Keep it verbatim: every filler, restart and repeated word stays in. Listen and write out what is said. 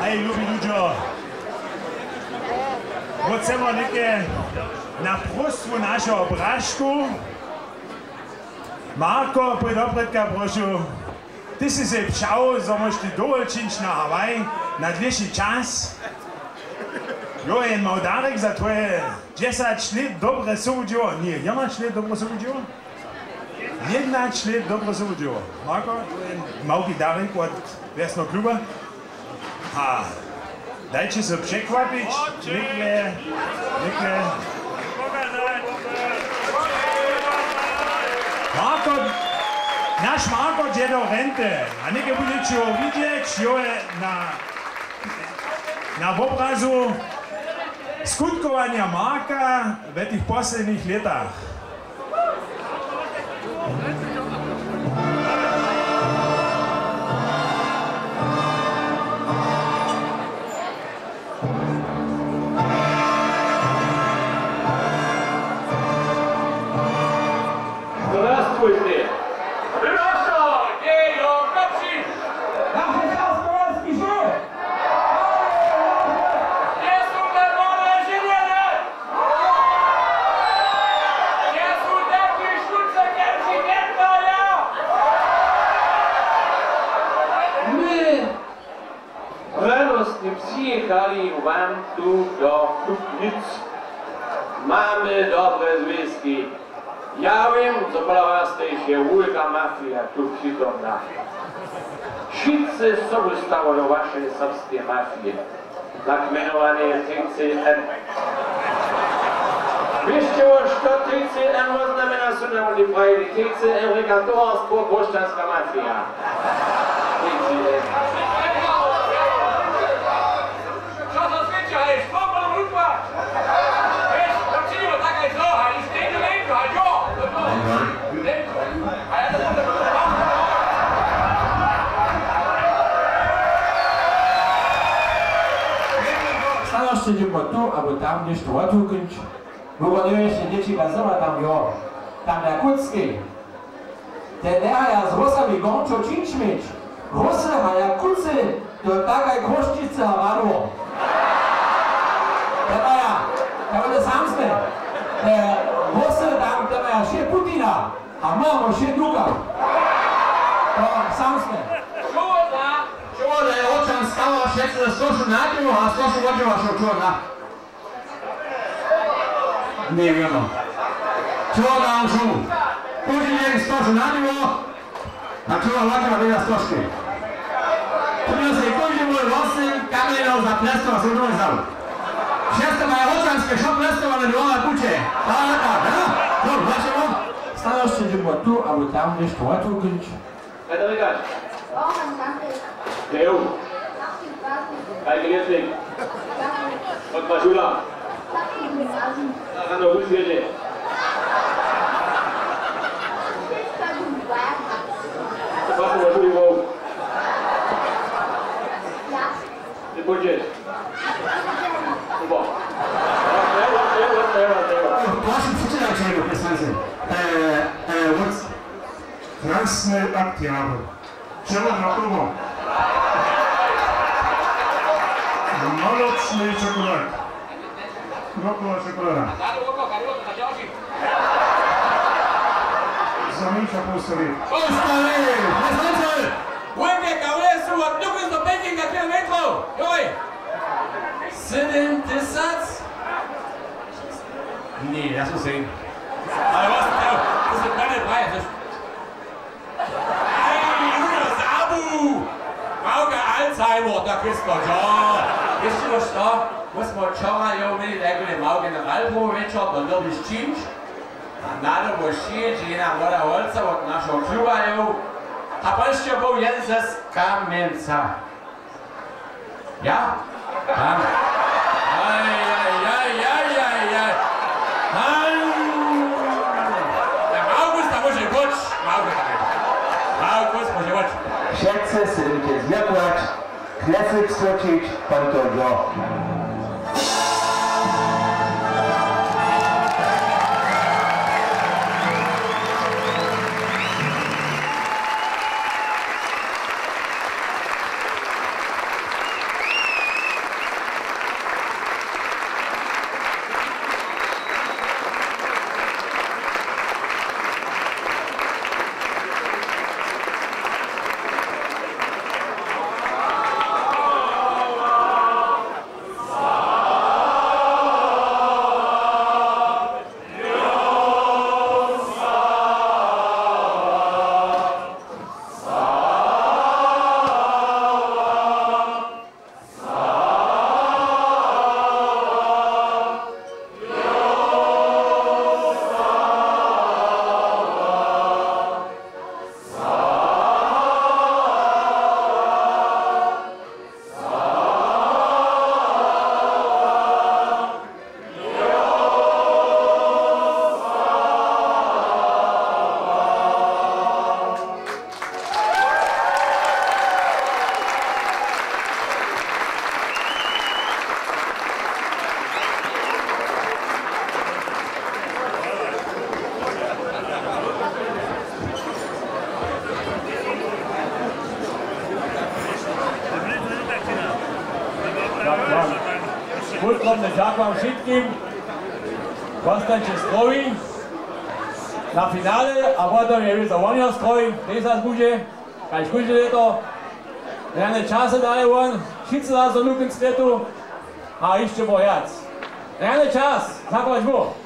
Hej, lubi ludźo, wót chcemy něke na próstwu našeho brašku. Marko, pój doprědka, prošu. Ty sy sej přał, zo móžeš ty dowolčić na Hawaj na dlěši čas. Jo, jen mał darek za twoje dźesać lět dobre sobu dźěło. Ně, jenaće lět dobre sobu dźěło? Jenaće lět dobre sobu dźěło. Marko, małki darek wot wjesneho kluba. A dajće so překwapić, někle, někle. Marko, naš Marko dźe do renty a někle budźeće ho widźeć, jo, je na, na wobrazu skutkowanja Marka w tych poslednich lětach. Здравствуйте! Prošo, je jo, Kapšin! Naše serbske wojske žije! Gdje su te młode židljenje? Gdje su te ki štuce, kemši njetraja? My Radostnje přijěchali wam tu do Lubnic. Mamy dobre zwězki. Ja wěm, zo pola was tež je wulka mafija tu přitomna. Wšitcy sobu stawajo waše serbskeje mafije, tak mjenowane T C M. Wěsće wo, što T C M woznamjenja, su nam woni prajili: T C M rěka towarstwo Chróšćanska mafija. T C M. Starošće dźěma tu abo tam něšto wothuknyć. Wobraduješ dźěćika zymła tam, jo. Tam na Kutskej. Te njehaja z Rusami gorčo čińć měć. Rusy haja Kucy do takaj Chrósćicy a Radworje. Te maja, te wone samsne. Te Rusy tam, te maja wšě Putina. A my mamy wšě Duka. To samsne. Čohodla, čohodla je wobčan stała, wšetcy ze stošu nadźěło a stošu wodźěła, što čohodla. Njewěrno. Čohodla wšo? Kóždy dźeń stošu nadźěło, a čohodla wodźěła wjeda stoški. Tudy sej kóždy mój wosym kamjenjow za prjestowa so doma wzał. Wšestko maja wobčanske, wšo prjestowane dwora kuće. Tak, tak, ja? No, waše wo? Starošće dźěma tu abo tam něšto wothuknyć. Kaj to rěkaš? Johan Danke. Kaj jo? Saksy Gymnasium. Kaj gymnastik? Saksy. Kotrežula. Saksy Gymnasium. Rano wuswědźe. Saksy Gymnasium. To pasy na mój woł. Ja. Ty póńdźeš. Super. Prošam předsedajícího, poslanci. E, e, wót-, krasny akt, ja. Čelo na klubo. Malopšny čokolad. Rokowa čokolada. Za mnicha połsta lět. Połsta lět! Wójtek, a wone su wot Duchus do Pekinga kilometrow. Joj! Sydomtysac? Ně, ja sym sej. Ale wót, to, to su prjedy praje, to Aj, Juno, zabu! Małka Alzheimer, tak je to, jo. Wěsće wo što? My smy wčora jo měli tajkule małki generalprobu wječor, to dyrbiš čińć. A na dobu přijědźe jena młoda holca wot našeho kluba, jo. A pošće był jen z Kamjenca. Ja? Tam. Aj, aj, aj. Tam. Ja, Markus, to móže być. Markus, to móže być. Markus, móže być. Wšetcy sydymće zmjerkować, knjesy skočić, pan to jo. Wulkomne dźakowam wšitkim. Wostańće zdrowi. Na finale a potom je wězo wonjo stroj, tež zas budźe, kaž kóžde lěto. Rjane časy dale won, wšitcy zas do nukyn swětu. A hišće było wjac. Rjane čas, zapłać Bóh.